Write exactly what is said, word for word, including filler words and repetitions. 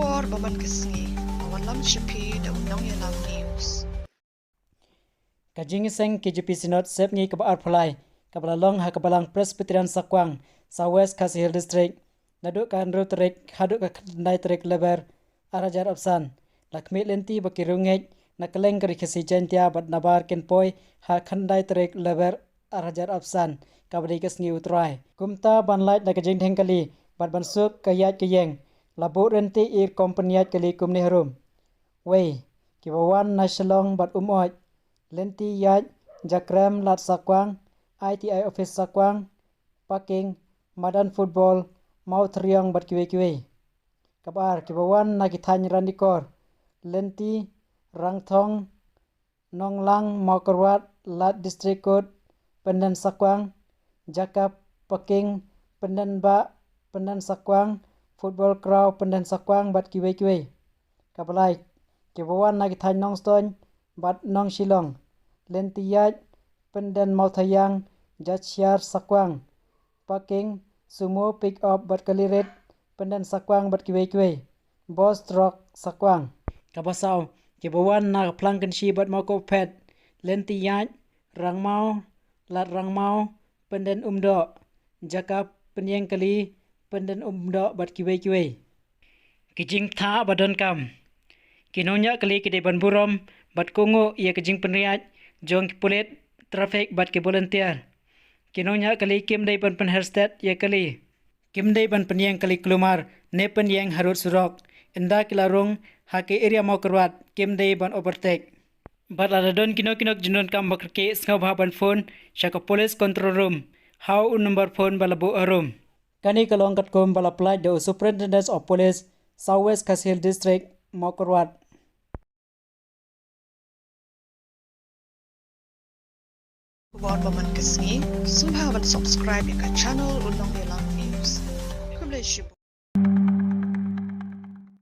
Por ba man ka sngi, ka wan lam sha phi da u Nongïalam News. Ka jingïaseng K J P Synod Sepngi kaba arphew lai, kaba la long ha ka Balang Presbyterian Sakwang, South West Khasi Hills District, naduh ka hynriew tarik haduh ka khyndai tarik Lber, ar hajar arphew san, la khmih lynti ba ki riewngeit na kylleng ka Ri Khasi Jaiñtia bad nabar kin poi ha khyndai tarik Lber, ar hajar arphew san, kaba dei ka sngi U Trai. Kumta ban lait na ka jingdheng kali bad ban suk ka ïaid ka ïeng, la buh lynti ïa ki company ïaid kali kumne harum: wei, kiba wan na Shillong bad Umoit, lynti ïaid Jakrem Lad Sakwang, I T I Office Sakwang, Paking, Madan Football, Mawthariong bad kiwei kiwei. Kaba ar, kiba wan na ki thaiñ Ranikor, lynti Rangthong, Nonglang, Mawkyrwat, Lad District Court, Pyndengsakwang, Jaka, Paking, Pyndengbah, Pyndengsakwang, Football Ground, Pyndengsakwang bad kiwei kiwei. Kaba lai, kiba wan na ki thaiñ Nongstoiñ bad Nongshillong, lynti ïaid Pynden Mawthaiang, Jaiñtia Sakwang, Paking, Sumo, Pick Up bad Kalirit, Pyndengsakwang bad kiwei kiwei. Bus, Truck, Sakwang. Kaba saw, kiba wan na ka Phlangkynshi bad Mawkyrwat, lynti ïaid Rangmaw, Lad Rangmaw, Pyndenumdoh, Jaka, Pynïeng Kali, Pyndenumdoh bad kiwei kiwei. Ki jingthoh ba donkam. Ki nongñiah kali ki dei ban burom bad kohnguh ïa ka jingpynriah jong ki pulit traffic bad ki volunteer. Ki nongñiah kali kim dei ban pynher stet ïa kali. Kim dei ban pynïeng kali kulmar ne pynïeng harud surok. Ynda ki la rung ha ka area Mawkyrwat, kim dei ban overtake. Bad lada don kino kino ki jingdonkam ba kyrkieh, sngewbha ban phone sha ka Police Control Room ha u number phone ba la buh harum. Kane ka long katkum ba la pynlait da u Superintendent of Police, South West Khasi Hills District, Mawkyrwat. Khubor ba man ka sngi, sngewbha ban subscribe ïa ka channel U Nongïalam News. Khublei shibun.